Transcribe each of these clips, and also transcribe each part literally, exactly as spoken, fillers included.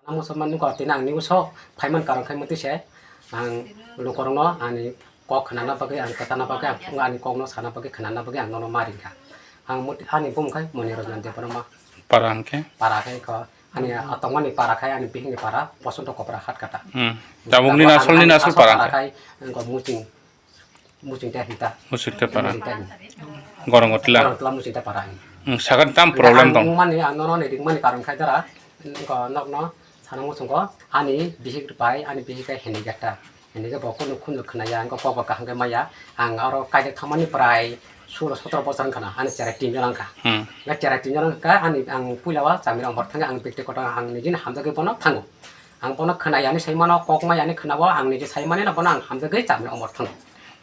Ang musulman ni kok tini ang ni uso phaiman karon khai muti se ang lukorokno ani kok khnana bagwi, ang kwtana bagwi, ang ani kokno sana bagwi, khnana bagwi ang nono ma ringkha. Ang muti, ani bumung khai Moni Rajna Debbarma. Para hwnkhe? Para khai ko ani atongmani para khai ani bihikni para Bosonto Kopra Hatkata. Hmm. Tabukni Tabuk nasol ni ani nasol asol para para hwnkhe? Khai ang ko Muching. Muchingta hinta. Muchingta para. Muchingta hinta. Gorongotla. Gorongotla Muchingta para. Hmm, sakha tam problem tong. Ang mani, ang nono ni ringmani karon khai dara. Ko nokno sana muchungo ani bihik bai, ani bihik kai hini gata. Hini ga bokon khunju khnaya, ang ko kok kaham kai maya. Ang aro kaijak thamani prai sulo sotro bosor khana, ani cherai tinjon angkha. Hmm. Ga cherai tinjon angkha, ani ang puila wa chamira omor thanga, ang bekti koto ang nijin hamjagwi bono thango. Ang bono khwnayani saimano, kok mayani khwnao, ang niji saimani no bono ang hamjagwi chamani omor thango.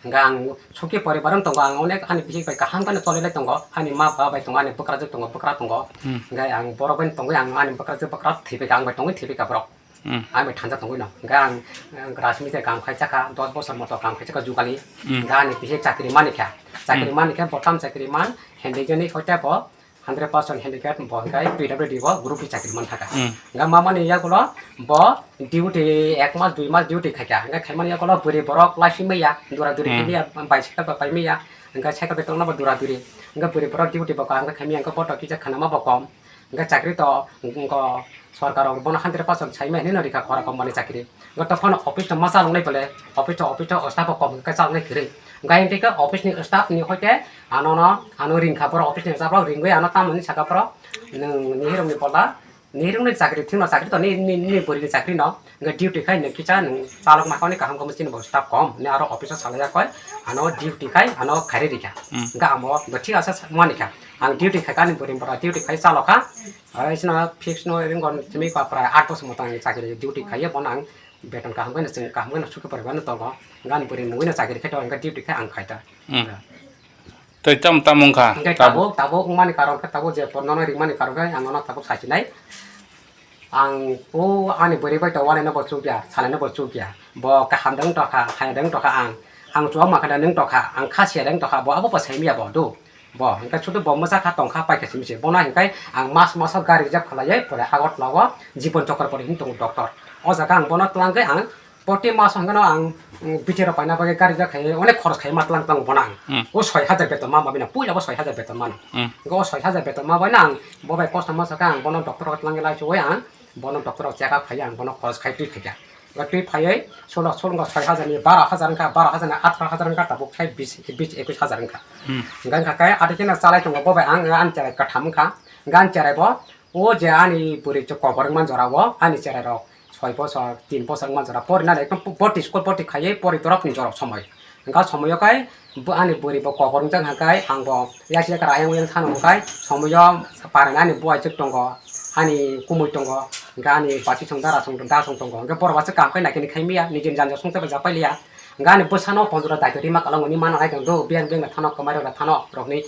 Hingkha ang sukhi poribar wng tongo, ang onek ani bihik bai kaham kheno cholilai tongo, ani ma ba bai tongo, ani bwkrajwk tongo, bwkra tongo. Hmm. Hingkha ang borok bai tongwi ang ani bwkrajwk bwkra thwibaikha, ang bai tongwi thwibaikha borok. Hmm. Ang bai thanja tongwi no. Hingkha ang, ang Rajmistri kam khai chakha, dos bosor moto kam khai chakha jugali. Hmm. Hingkha ani bihik chakri manikha. Chakri Hmm. manikha, botham chakri man, handicap ni hoite bo, hundred percent handicap bo hingkhe P W D bo group ni chakri man thaka. Hmm. Hingkhe mamani yagulo bo duty ek mas dui mas duty khaika. Hingkhe khaimani yagulo bwrwi borok laisi maya, dura duri Hmm. khaimaya, bicycle bo paimaya. Hingkhe cycle bai tongna bo dura duri. Hingkhe bwrwi borok duty bo kaham khe khaimaya, hingkhe boto kisa khanama bo kom. Hingkhe chakri to, hingkhe sorkar rok bono hundred percent saimaya hinwi no rikha khora company chakri. Hingkhe tokphano office no ma chaloknai bole, office to, office to staff bo kom hingkhe chaloknai kwrwi. Hingkhe hingkhe office ni staff ni hoite ano no, ano ringkha borok office ni staff rok ringwi ano tamoni saka borok nwng nihirok ni bola, nihirok ni chakri thwngno chakri to ni, ni, ni bwrwi ni chakri no, hingkhe duty khai nwng kisa nwng chalok ma kha ni kaham khe chini bo staff kom, ni aro office o salai ya koi, ano duty khai ano khairi rikha. Hmm. Hingkhe amo bo thik asa manikha, ang duty khai ani bwrwi ni bola duty khai chalokha, aro isino fix no ringkha simi kha prai aat bosor moto ang chakri duty khaiya bono ang beton kaham khe no chwng kaham khe no sukhe poribar no tongo. Gan bwrwi mungwi no chakri khe to hingkhe duty khe ang khai ta. Hmm. Tei tam tam wngkha. Hingkhe Tabuk? Tabuk, tabuk wngmani karon khe tabuk je nono ringmani karon khe ang nono tabuk sachinai. Ang o ani bwrwi bai to wanaino bo chukya, salaino bo chukya. Bo kaham de wng tokha, hamya de wng tokha ang. Ang chuwak mankha de wng tokha, ang kha siya de wng tokha, bo abo bo saimya bo do. Bo hingkhe sudu bo mwsa kha tongkha paikha simi se. Bono hingkhe ang mas maso gari reserve khlaiwi pore Agartala o Jibon Chokro pore hwn tongo doctor. O jaga ang bono twlangwi ang proti maso hwnkheno ang, mm, bithi rok paina bagwi gari reserve khaiwi onek khoros khaiwi ma twlang tongo bono ang. Hmm. O soi hajar beton ma ma bini puila bo soi hajar beton mano. Hmm. Hingkhe o soi hajar beton ma bai no ang bo bai kosto ma sakha ang bono doctor o twlangwi lai chuwi ang bono doctor o check up khaiwi ang bono khoros khai twi khaikha. Twi phaiwi solo solo soi hajar ni baro hajar wngkha, baro hajar ni atharo hajar wngkha, tabuk khai bis, bis ekwis hajar wngkha. Hmm. Hingkha hingkha khe ati kheno chalai tongo bo bai ang, ang cherai kwtham wngkha. Hingkha ang cherai bo o je ani bwrwi kobor wngma jora o ani cherai rok soi bosor, tin bosor wngma jora porinani ekdom boti school boti khaiwi pori dorop ni jorok somoi. Hingkha somoio khe bo ani bwrwi bo kobor wngjak hingkha khe ang bo yaksi yakhar ayang oyang thano hingkha khe somoio paranani buai chwk tongo, ani kumui tongo, hingkha ani bachwi song dara song da song tongo, hingkhe borok aswk kaham khe naikhe ni khai maya, nijini janja songcha bai ja pailiya. Hingkhe ani bwsano pondro daito rima kwlwng hwnwi mano ai tong do, biyang biyang thano kwmai rok thano rokni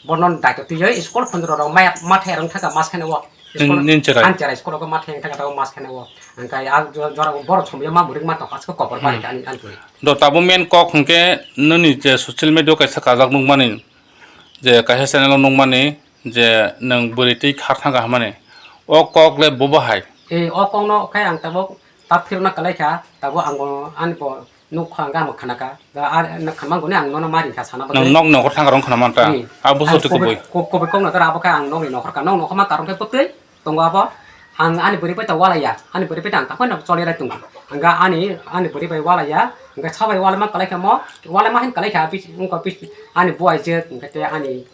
bono daito twiwi school pondro rok maya mathai rong thaka mas khe no. Nin-, nin cherai. Ani cherai school rok mathai thaka mas khe no. Hingkhe a jora borok somoio ma mwrwk ma tong aswk kobor Hmm. bari ani ani twi. Do tabuk main kok hwnkhe nini je social media o kaisa kajak nukmani, je kaisa channel o nukmani, je nwng bwrwi twi khar thangkha hwnmani. O kok le bo bahai? E, o kokno khe ang tabuk ta phirna kwlai kha, tabuk ang bo ani bo nukha, ang bo khna kha. Da a, na khanma gune ang nono ma ringkha sana bagwi. Nwng nokni nokhor thangkha rong khna manta. Hmm. A buso Ang tu kubui, kubui. ku-, kubui kokno dara abo khe ang nokni nokhor kha. Nok nokhor ma karon khe bwtwi. Tongo abo, ang ani bwrwi bai to walaiya, ani bwrwi bai to ang takhwino cholirai tongo. Hingkha ani, ani bwrwi bai walaiya, hingkha sabai walaima kwlai kha mo, walaima hin kwlai kha, bis-, wngkha bis-, ani buai je, hingkha tei ani,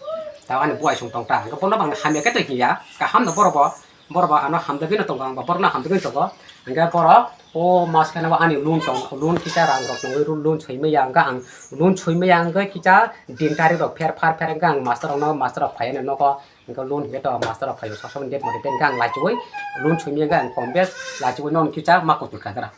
ta ani buai song tong ta, hingkha bono bo ang hamya khe tong hiya, kaham no borok bo, borok bo ano hamjagwi no tongo, ang bo borok no hamjagwi tongo, hingkha borok o mas khe no ani loan tong, loan kisa rang rok tongwi loan soi maya, hingkha ang loan soi maya, hingkha kisa din tarik rok pher phar pher, hingkha ang master rok no, master rok phai ani nogo, Hingke loan hingke to master rok phaio, sasok ni date mate, hingke ang laichugwi loan simi hingke ang kom bes laichugwi nokni kisa ma kutul kha dara.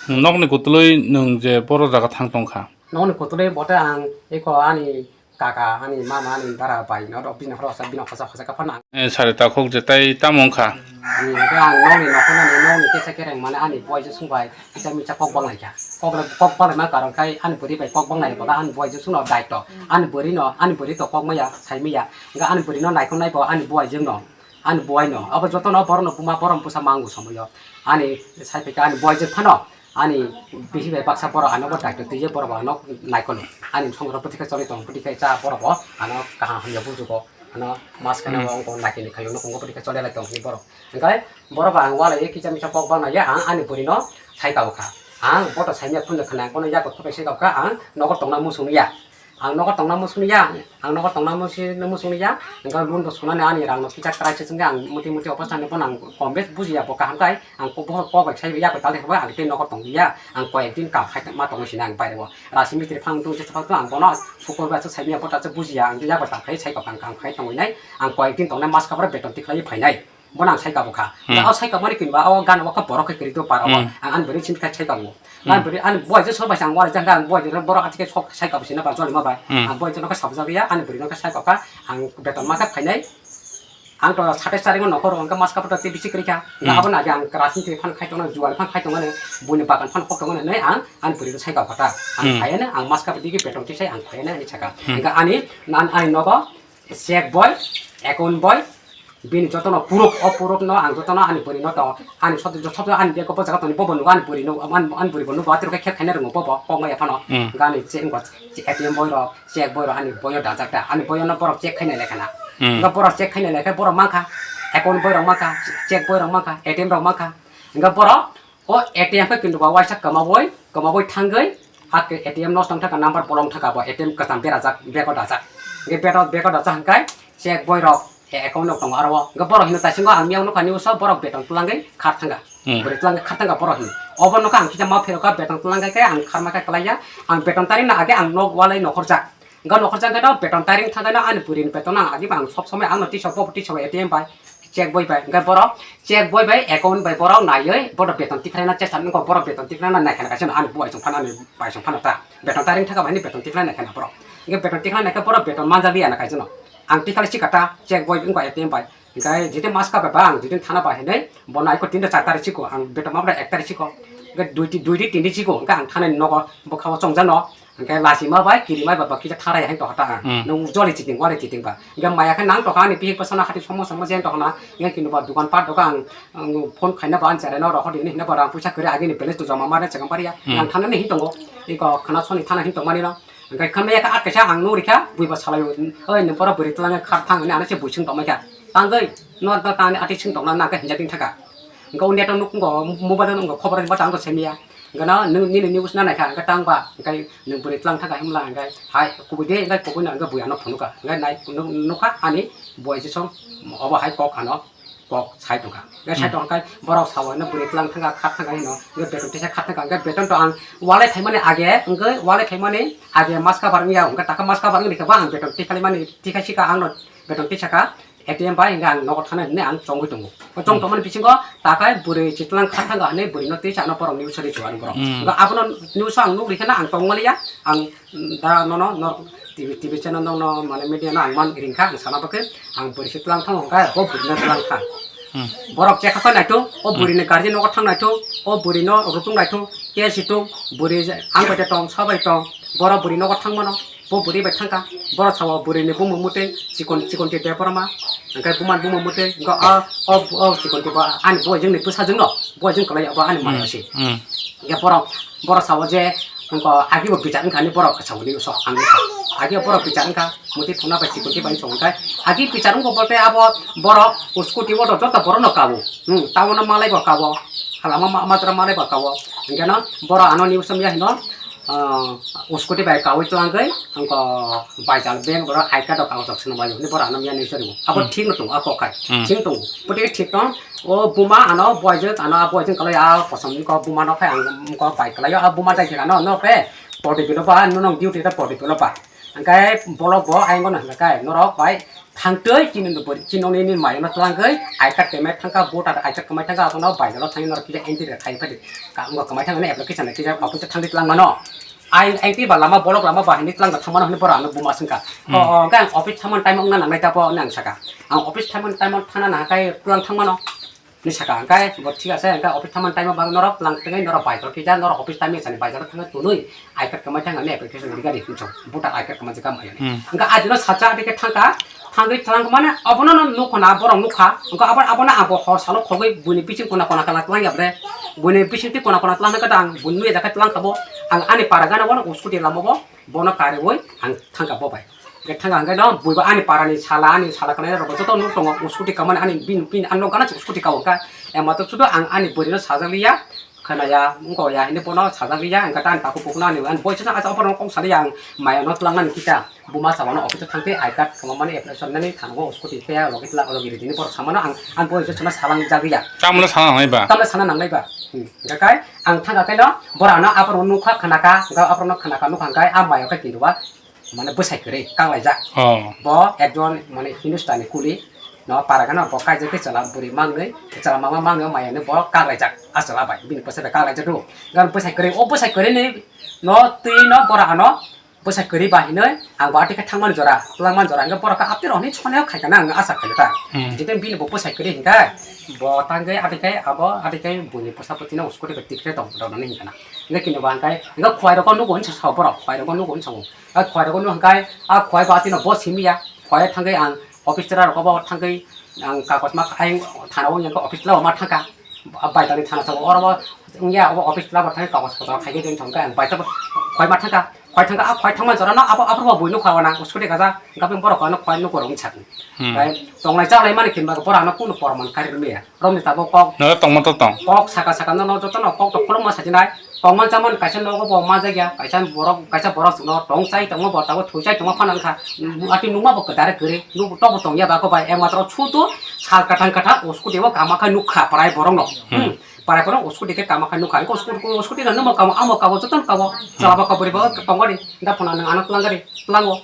Nokni kutulwi nwng je boro jaga thang tong kha? Nokni kutulwi bote ang eko ani kaka, ani mama, ani dara bai, norok bini horo sa bini hosa hosa kha phano ang. Eh, sari takhuk je tai tamo wngkha? Hmm, hingke ang nokni nokhornani nokni kisa kereng mane ani boy je sung bai. Kisa misa kok bang lai kha. Kok, kok bang lai ma karon khai ani bwrwi bai kok bang lai bola ani buai je sung no daito. Ani bwrwi no, ani bwrwi to kok maya, sai maya. Hingke ani bwrwi no naikhong nai bo ani buai je no. Ani buai no, abo joto no borok no buma borok busa mangu somoi o. Ani sai phaikha ani buai je phano, ani bihi bai baksa borok ano bo daito twi je borok ano naikolo. Ani songro bwtwi khe choli tong, bwtwi khe cha borok bo ano kaham hamya bujugo. Ano mas kheno wngkha naikini khayo nukhungo bwtwi khe choli lai tong hini borok. Hingkai borok bo ang walai kisa misa kok bang nai ya, ang ani bwrwi no sai kha o kha. Ang boto sai maya phone khna, ang bono yago khobai sai kha o kha, ang nogo tongna muchung ya. Ang nogo tongna muchung ya, ang nogo tongna musi-, muchung ya, hingke loan bo sonani ani rang no kisa crisis wngkhe ang muti muti obo sani bono ang kom bes bujiya bo kaham kai, ang kok bohor kok bai sai ya bai tali khe ang tei nogo tong ya, ang koi ek din kam khai ma tongwi sini ang baire o. Rasi mitri phang tung jesa phang tung ang bono sukor bai aswk sai maya bo ta aswk bujiya, ang ya bai ta khai sai kok ang kam khai tongwi nai, ang koi ek din tongnai mas kabra beton tikhlai phainai. Bono ang sai kabo kha. Hmm. O sai kaboni kinba o gan o kha borok khe kwrwi do para o. Hmm. Ang ani bwrwi chini kha sai kabo. Hmm. Ang bwrwi ani boi je sobai ang wari jang ang boi je borok achi khe sok sai kabo sina ba joli ma bai. Hmm. Ang boi je no kha sabjak ya ani bwrwi no kha sai kabo kha. Ang beton ma kha phainai. Ang to satais tarik no nokhor ang kha mas kabo to tei bisi kwrwi kha. Hmm. Abo na ang rajniti phan khai tongna jual phan khai tongna buni bagan phan kok tongna nei ang ani bwrwi no sai kabo kha ta. Ang Hmm. phaiya na ang mas kabo digi beton ti sai ang phaiya na ani saka. Hmm. Ang ani nan ani nogo check boi, account boi, bini jotono proof, o proof no ang jotono ani bwrwi no to, ani soto, soto ani bag o bwsajak toni bobo nugo ani bwrwi no, ani, ani bwrwi bo nugo, atwrwkhe khe khaina rwngo bobo, kok maya phano. Hmm. Gani che wngkha, A T M boi rok, check boi rok ani boyo dajak ta, ani boyo no borok check khaina lekha na. Hmm. Wngkha borok check khaina lekha borok mankha, account boi rok mankha, check boi rok mankha, A T M rok mankha. Wngkha borok O A T M khe kintu ba waisa kwmaboi, kwmaboi thangwi, a ke A T M nosto wng thaka number bolong thaka bo A T M kwcham berajak, bego dajak. Hingke beto, bego dajak hingkai check boi rok account rok tongo aro o. Hingke borok hino taisingo ang miyang nukha news o borok beton twlangwi khar thangkha. Hmm. Bwrwi twlangwi khar thangkha borok hino. Obo nokha ang kisa ma phirokha beton twlangkha khe ang kharma khe kwlaiya. Ang beton tarina age ang nok walai nokhorjak. Hingke nokhorjak khe no beton taring thangkhe no ani bwrwini beton ang agi bo ang sob somoi ang no tisok bo tisok A T M bai. Check boi bai, hingke borok check boi bai account bai borok naiwi bono beton tikhlaina chesta wngkha, borok beton tikhlaina naikha na kaisa no ani buai song phano ani bai song phano ta beton taring thaka bai ni beton tikhlai naikha na borok. Hingke beton tikhlai naikhe borok beton manjak liya na kaisa no. Ang tikhlai si kata check boi wngkha A T M bai. Hingke jiti maska bai ba ang jiti thana bai hinwi bono aiko tin ta char tarik siko ang beton mabra ek tarik siko. Hingke dui di, dui di, tin di siko hingke ang thana ni nogo bwkha o chongjak no. Hingke lachima bai, kirima bai, ba kisa tharai hai tongkha ta ang. Hmm. Nwng joli chiting, wari chiting ba. Hingke maya khe nang tongkha ani bihik bwsano hati somo somo jen tongkha na. Hingke kintu ba dukan pat doka ang, ang phone khaina ba ang cherai no rohor di hinwi ba rang puisa kwrwi agini balance to joma mane chekam paria. Hmm. Ang thana ni hin tongo. Iko khana soni thana hin tongmani no. Hingke khamya khe at kaisa ang nugri kha, bui ba salai o. Oi, nwng borok bwrwi twlang kha thang hinwi ano se bui sung tongmai kha. Tangwi, no, no, tangni ati sung tongna nang khe hinjak ding thaka. Hingke undi ato nukungo mobile o nukgo khobor rimba tang to semiya. Hingke no, nini news na naikha, hingke tang ba, hingke nwng bwrwi twlang thaka himla, hingke hai kubui de, hingke kubui no, hingke bui ano phunukha. Hingke nai, nuk-, nukha ani boi jisong, obo hai kok ano, kok sai tongkha. Hingke sai Hmm. tongkha, borok sao hino bwrwi twlang thangkha, khar thangkha hino, hingke beton tisa khar thangkha, hingke beton to ang walai phaimani age, hingke walai phaimani age maska bar wngya, hingke taka maska bar wngya, hingke ba ang beton tikhalimani, tikha sika ang no beton tisaka. A T M bai hingke ang nogo thana hinwi ang chongwi tongo. O chong Hmm. tongmani bisingo takhai bwrwi chitlang kha thangkha hinwi bwrwi no twi chano borok news ri chuwani borok. Hmm. Hingke abono news o ang nugri kheno ang tongmaliya, ang da nono nor T V, T V channel no, no mane media no ang man ringkha ang sana bagwi ang bwrwi chitlang thango hingke bo bwrwi no tlang kha. Hmm. Borok chekha khe naithok, o Hmm. bwrwi ni guardian nogo thang naithok, o bwrwi no rutung naithok, ke situng bwrwi ang bai tong, sabai tong, borok bwrwi nogo thang mano. Bo bwrwi bai thangkha, borok sao bwrwini bumung mwtwi chikon, chikon twi Debbarma, hingke buma, buma mwtwi, hingke o, o, o chikon twi bo ani boyjwngni bwsajwngno, boyjwng kwlai abo ani Hmm, maya se. Hmm. Hingke borok, borok sao je, hingke agi bo bichar wngkha hinwi borok sao ni so ang nukha. Agi borok bichar wngkha, mwtwi thangna bai chikon twi bai song khe. Agi bichar wngkha bo tei abo borok scooty auto joto borokno kabo. Hmm, town o malai bo kabo, halama ma-, majra malai bo kabo. Hingke no borok ano news o maya hino, ah, scooty bai kawi twlangwi, Angko baijal bank borok I card rok kagotok swnambaio hinwi borok ano miyani sori bo. Abo Hmm. thik no tongo, a kok khai. Hmm. Thik tongo. Bwtwi thik no, o buma ano boyjwk ano a boyjwk kalai a kosom ni kok buma no khai ang kok bai kalai o a buma dai khe ano no khe podi bilo ba no nong duty ta podi bilo ba. Angkai bolok bo ayang no hwnka kai norok bai thangtwi chini no bori chini no ni mayo no twlangwi I card kemai thangka voter I card kemai thangka abono baijalo thangwi norok kisa entry rok khai phadi. Ka wngkha kemai thangmani application rok kisa office o thangwi twlang mano. Ai, ai, tei ba lama bolok lama ba hinwi twlang da thangmano hinwi borok ano buma swngkha. O, Hmm. o, hwnkhe ang office thangmani time wngna nangnai ta bo hinwi ang sakha. Ang office thangmani time o thangna nahakhe twlang thangmano hinwi sakha. Hwnkhe bo thik ase, hwnkhe office thangmani time o ba norok twlang tengwi norok baijor kisa norok office time o sani baijor thangwi tunwi I card kwmai thangmani application rwgani hinwi song voter I card kwmai jagha maya. Hmm. Hwnkhe ajino sacha abike thangkha. Thangwi tlang mane abono no nuk khna borok nukha. Wngkha abo, abono abo hor salo khogwi buini bising kona kona kala tlang ya bre. Buini bising ti kona kona tlang kha ang buini nuya jakha tlang kha bo. Ang ani para gana bono uskuti lama bo bono kariwi ang thangkha bo bai. Ge thangkha hwnkhe no buibo ani para ni sala, ani sala kana rok joto nuk tongo uskuti kamani ani bin bin ano gana uskuti kawo ka. Ema to sudo ang ani bwrwi no sajak liya. Khwnaya, wngkha ya, hini bono sajak liya, hingkha ta ani takhuk bukhuk no ani, ani boysa no asa oborok kok saliya ang maya no twlang nani kita, buma sabo no office o thang khe I card kwma mani application nani thango scooty khe logi twla logi ri tini borok sama no ang, ang boysa no salang jak liya. Tamle sana nangnai ba? Tamle sana nangnai ba? Hmm. Hingkha kai ang thang khe no bora no aborok nukha khna ka, hingkha aborok no khna ka nukha hingkha a maya khe kintu ba mane bwsai kwrwi kanglaijak. Oh. Bo ekjon mane Hindustani kuli no para gana bo kaijak khe chwla bwrwi mangnwi, chwla mama mangnwi maya hinwi bo kanglaijak. A chwla bai bini bwsai bai kanglaijak rw. Gan bwsai kwrwi, o bwsai kwrwi ni no twi no bora ano bwsai kwrwi ba hinwi ang bo atikhe thangmani jora, twlangmani jora hwnkhe borok khe apni rok hinwi chonai khai kana ang asa khaio ta. Hmm. Jete bini bo bwsai kwrwi hinkhe bo tangwi atikhe abo atikhe buini bwsa bwtwi no scooty bai tikhe tong rw nani hinkhe na. Hwnkhe kini bo hwnkhe hwnkhe khwai rok nugo hinwi sa borok, khwai rok nugo hinwi sa o. A khwai rok no hwnkhe, a khwai ba tino bo simi ya. Khwai thangwi ang office chwla rok bo thangwi ang kagoj ma ayang thana o yang office chwla ma thangkha. Bai tani thana sa oro bo wngya obo office chwla bo thangwi kagoj photo khai khe thangkha ang bai khwai ma thangkha. Khwai thangkha a khwai thangma jora no abo abo bo bui nukha wana scooty kaja gabeng borok ano khwai nugo rok wngsa. Hmm. Bai tongnai chalai mani kinba borok ano kunu porman kari rwya. Romni tabuk kok. No tongma to tong. Kok saka saka no, no joto no kok to khulumma sajinai. Tongman chaman kaisa nogo bo majagya, kaisa borok, kaisa borok no tong chai tongma bo tabuk thwi chai tongma phano wngkha. Ati numa bo kwdare kwrwi. Nuk to bo tongya ba ko bai. Ekmatro chutu sal kathang kathang o scooty o kama khai nukha prai borok no. Hmm. Hmm. Prai borok o scooty khe kama khai nukha. Ko scooty, o scooty no numa kama amo kabo joto no kabo. Chala ba kaburi ba tongori. Da phano nang ano twlang gari. Tlango.